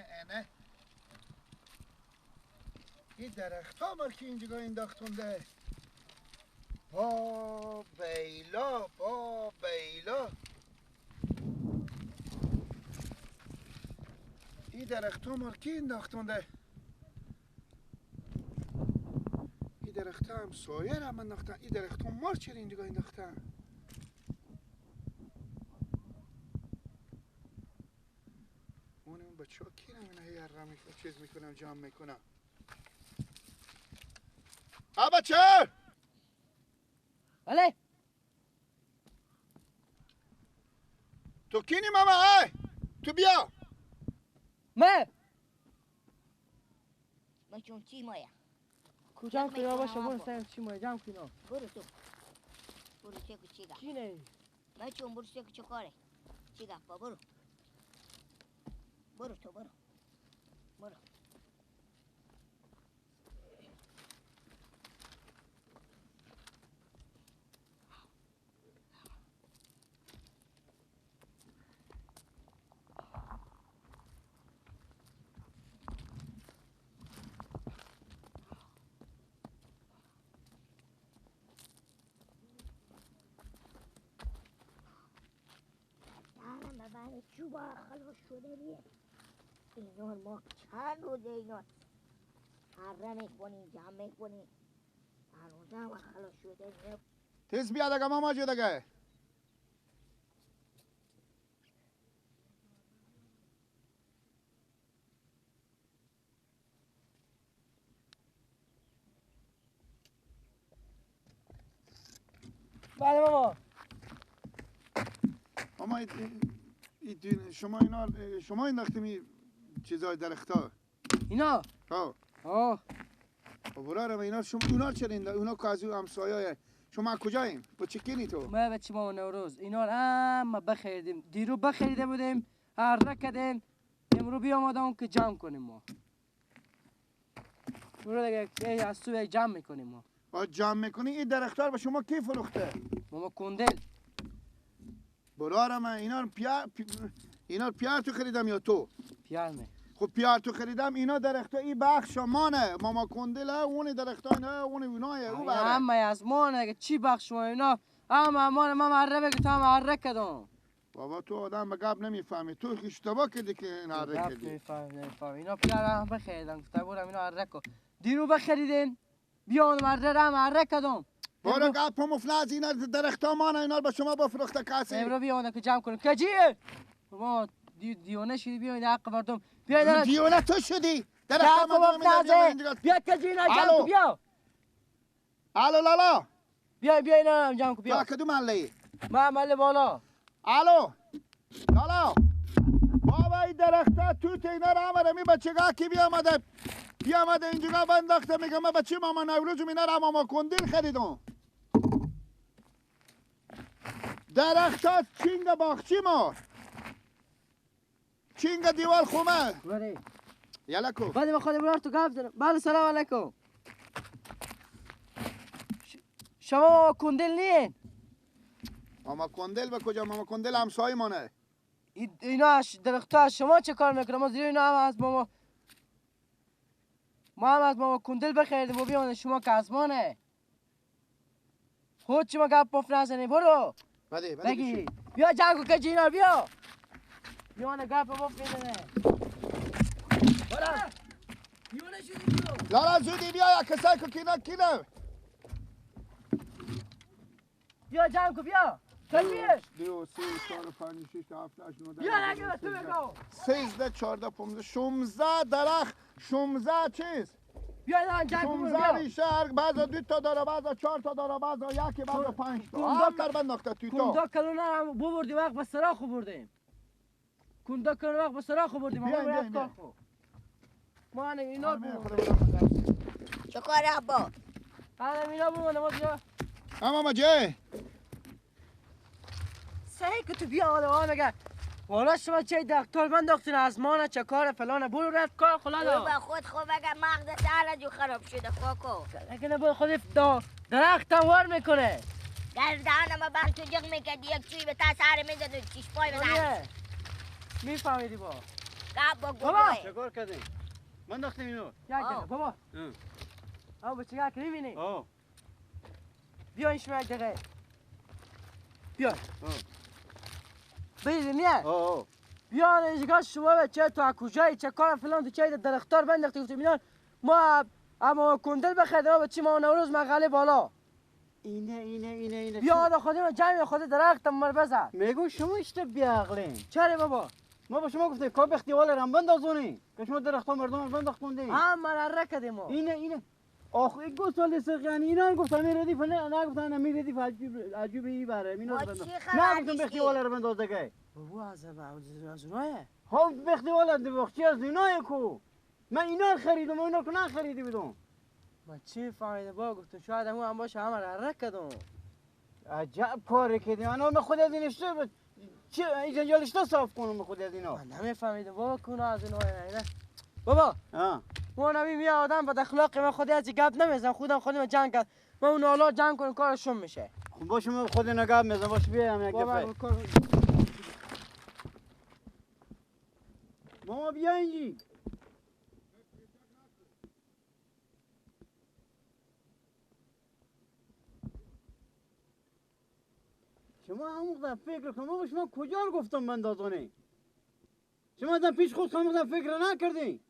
اینه اینه این درخت ها مال که اینجا انداختونده. با بیلا با بیلا این درخت ها مال کی انداختونده؟ این درخت ها هم سایه را هم انداختن. این درخت ها مال چرا اینجا انداختن؟ اون بچه ها کی نمینه هر چیز میکنم جمع میکنم. آ بچه! بله تو کینی ماما؟ ای تو بیا. من ما چون چی مایا؟ کجا کنا باشه برو سر چی مایا جمع کنا. برو تو برو چه چیگا کینه؟ ما چون برو چه چه کاره چیگا با برو برو تو برو برو. چوبا خلاص شده دیگه. اینا ما چند روزه اینا هره میکنیم جمع میکنیم هنوز هم خلاص شده دیگه. تیز بیا دیگه ماما جو دیگه. بله ماما. ماما شما اینا شما انداختیم چیزای درختا اینا؟ ها ها برارم اینا شما اونا چرا اینا اونا که از همسایه‌ای شما کجاییم؟ با چه کینی تو؟ ما بچه ما نوروز اینا رو هم بخریدیم، دیرو بخریده بودیم، هر کردیم، امرو بیامدم که جمع کنیم ما. برو دیگه از تو جمع میکنیم ما. آ جمع میکنی این درخت‌ها رو به شما کی فروخته؟ ماما کندل. برارم اینا رو اینا رو پیار تو خریدم یا تو؟ پیار می. خب پیار تو خریدم اینا درخت ای بخش مانه ماما کندله اون درخت نه اون اونایه او بره. همه از مانه چی بخش ما اینا همه مانه ما مره بگی تو هم هره کردم. بابا تو آدم به گپ نمیفهمی تو اشتباه کردی که این هره کردی. نمیفهمی اینا پیار هم بخریدم گفتم برم اینا هره کن. دیرو بخریدیم بیان مره هم هره کردم. برو گپ مفلز اینا درخت ها مانه اینا به شما بفروخته کسی. امرو بیان که جمع کنیم کجیه؟ ما دیوانه شدی بیاین حق مردم بیا دیوانه تو شدی درخت مردم بیا کجی اینا جمع کن بیا. الو لالا بیا بیا اینا جمع کن بیا. کدوم محله؟ ما محله بالا. الو لالا بابا این درخت توت اینا رو همه می بچگاه کی بیامده بیامده اینجا بنداخته میگم من بچه ماما نوروز اینا رو ماما کندیل خریدم. درخت ها چینگ باغچی ما چینگ دیوار خومه. بله یلا کو بعد ما خود برار تو گپ زدم. بله سلام علیکم. شما کندل نین؟ ماما کندل به کجا؟ ماما کندل همسایه مانه. اینا درخت ها شما چه کار میکنه؟ ما زیر اینا هم از ماما ما هم از ماما کندل بخریدیم و بیان شما که از مانه. خود شما گپ پف نزنی برو. بده بده بگی بیا جنگو که جینا بیا. بیان گپ پف میزنه. برو. دیوانه شدی برو. لالا زودی بیا یا کسایی که کینا کینا. بیا جنگو بیا. کجیه؟ 2 3 4 5 6 7 8 9 10 بیا نگه تو بگو. 13 14 15 16 درخت 16 چیز. بیا الان جنگ کن بیا. 16 ریشه بعضا 2 تا داره بعضا 4 تا داره بعضا 1 بعضا 5 تا. هم در بنداخته توی تو. کندا کلونا هم ببردیم وقت به سراخ بردیم. کندا کلونا وقت به سراخ بردیم. بیا بیا. ما نه اینا چه کاره ابا؟ الان اینا بمونه ما بیا. اما جه. صحیح که تو بیا آدم میگه والا شما چه دکتر من داختین از ما چه کار فلانه برو رفت کار خلاص. با خود خب اگه مغز سر جو خراب شده خاکو. لکن با خود درخت هم وار میکنه. گردن ما بر تو جغ میکردی یک چوی به تا سر میزد و چیش پای بزن. میفهمیدی با. با بابا چیکار کردین؟ من انداختم اینو. یک بابا. آ بچه‌ها که می‌بینی؟ آه. بیا این شما یک دقیقه. بیا. بیدی نیه؟ آه. بیا اینجا شما بچه تو از کجایی چه کار فلان تو چه درختار بنداختی گفتیم اینا ما اما کندل بخریدیم بچه ما نوروز مغاله بالا. اینه اینه اینه اینه. بیا آدا خودی من جمع خود درخت مر بزن. میگم شما اشته بیعقلین. چرا بابا؟ ما با شما گفتیم که بختیوال رم بندازونی که شما درخت‌ها مردم رو بنداختوندی. هم من رره کردیم ما. اینه اینه. آخ این گوساله سرقانی اینا گفتم این ردیف نه نگفتن می ردیف عجیب ای بره اینا رو بنداز. نه گفتم بختیوال رو بنداز دیگه. بابا از اونایه. ها بختیوال بخچی از اینای کو. من اینا خریدم اینا کو نخریدی بودم. من چی فهمیدم با گفتم شاید هم باشه هم رره کردم. عجب کاری کردی. انا خود از این اشتباه چه این جنجالش تا صاف کنم خود از اینا. من نمیفهمیدم بابا کو از اینا نه. بابا ما نمی می آدم بد اخلاقی من خودی از گپ نمیزنم خودم خودم جنگ کرد من اون حالا جنگ کنم کارشون میشه. خب باشه من خود اینا گپ میزنم باشه بیام یک دفعه. ماما بیا اینجی. شما همون فکر کنم بابا شما کجا رو گفتم بندازونه؟ شما از پیش خود همون فکر نکردین.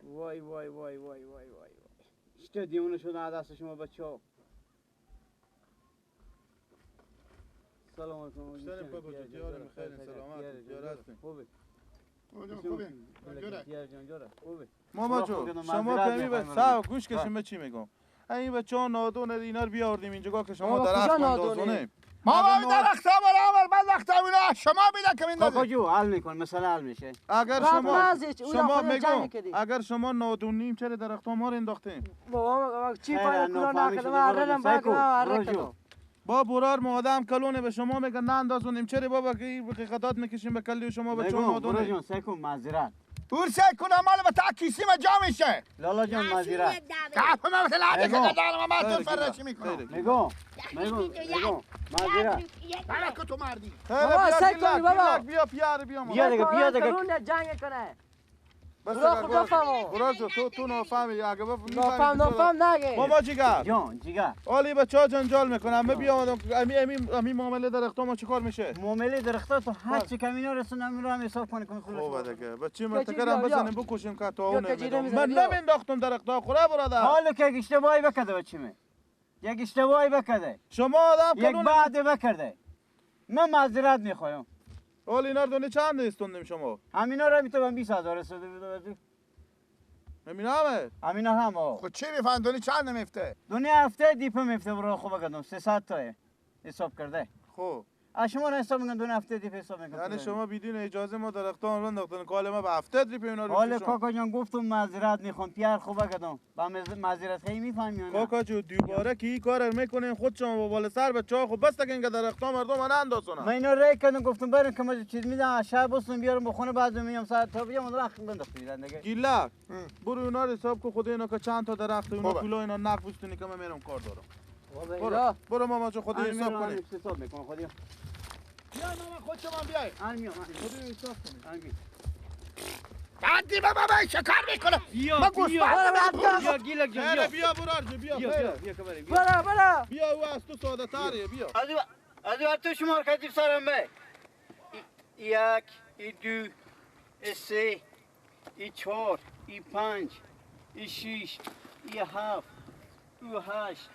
وای وای وای وای وای وای چطور دیوانه شدن از دست شما بچه‌ها. سلام علیکم. سلام بابا جان، خیر سلامت جور هستین؟ خوبه خوبه جوره خوبه. ماما جو شما کمی به ساو گوش کشیم به چی میگم. این بچه‌ها نادون اینا رو بیاوردیم اینجا که شما درخت اندازونه. ما درخت ها بر درخت اینا شما بیدا که میندازید. کاکا جو حل میکن مثلا حل میشه. اگر شما میگم اگر شما نادونیم چرا درخت ها ما رو انداختیم؟ بابا چی فایده کلا نکردم ارنم باگ با برار ما آدم کلونه به شما میگن نه اندازونیم چرا بابا که حقیقتات میکشیم به کلی شما بچه‌ها نادونه. برو جون سکو معذرت. دور سعی کنم مال به تا کیسی ما جا میشه. لالا جان معذرت. کاف ما مثل عادی که دارم ما تو فرشی میکنم. میگم میگم معذرت. بابا که تو مردی. بابا سعی کن بابا. بیا پیار بیا بیا دیگه بیا دیگه. کلون جنگ کنه. بس برو تو تو نافهمی اگه بفهمی نافهم نگه. بابا جیگر جان جیگر. عالی بچه‌ها جنجال میکنم. من بیامدم امی امی امی معامله درخت‌ها ما چیکار میشه؟ معامله درخت‌ها تو هر چی کمینا رسون همین رو هم حساب کنی کن خلاص. خوبه دیگه بچه من تکرم بزنیم بکشیم که تا اون نمیدم. من نمینداختم درخت‌ها خوره برادر. حالا که یک اشتباهی بکرده بچه من. یک اشتباهی بکرده. شما آدم یک بعد بکرده. من معذرت میخوایم. حال اینا رو دونه چند استوندیم شما؟ همینا رو میتونم 20000 رسیده بودم. همینا همه؟ همینا هم آقا. خب چی میفهم دونه چند میفته؟ دونه هفته دیپ میفته برو خوب بگم 300 تا حساب کرده. خب از شما رو حساب میکنم دونه هفته دیپ حساب میکنم. یعنی شما بدون اجازه ما درختان رو انداختن کال ما به هفته دیپ اینا رو. حالا کاکا جان گفتم معذرت میخوام پیار خوب بگم. با معذرت خیلی میفهمی نه؟ کاکا جو دوباره کی این کار میکنین خود شما با بالا سر بچه‌ها خب بس دیگه اینقدر درختان مردم من اندازونن. من اینا ری کردم گفتم برم که ما چیز میدم شب بسون بیارم بخونه بعد میام ساعت تا بیام درخت بنداختم دیگه. گیلک برو اینا رو حساب کن خود اینا که چند تا درخت اینا پولا اینا نقد بستونی که من میرم کار دارم. برو برو ماما جو خودی حساب کنی. حساب میکنم خودی. بیا ماما خود شما بیای. من میام. خودی حساب کنی. من بعدی بابا من شکار میکنم. بیا بیا بیا گیلک جان بیا بیا برار جو بیا بیا بیا کبری بیا. برو برو بیا او از تو ساده تریه بیا. از تو شمار کردی سرم به. یک، دو، سه، چهار، پنج، شش، هفت، هشت،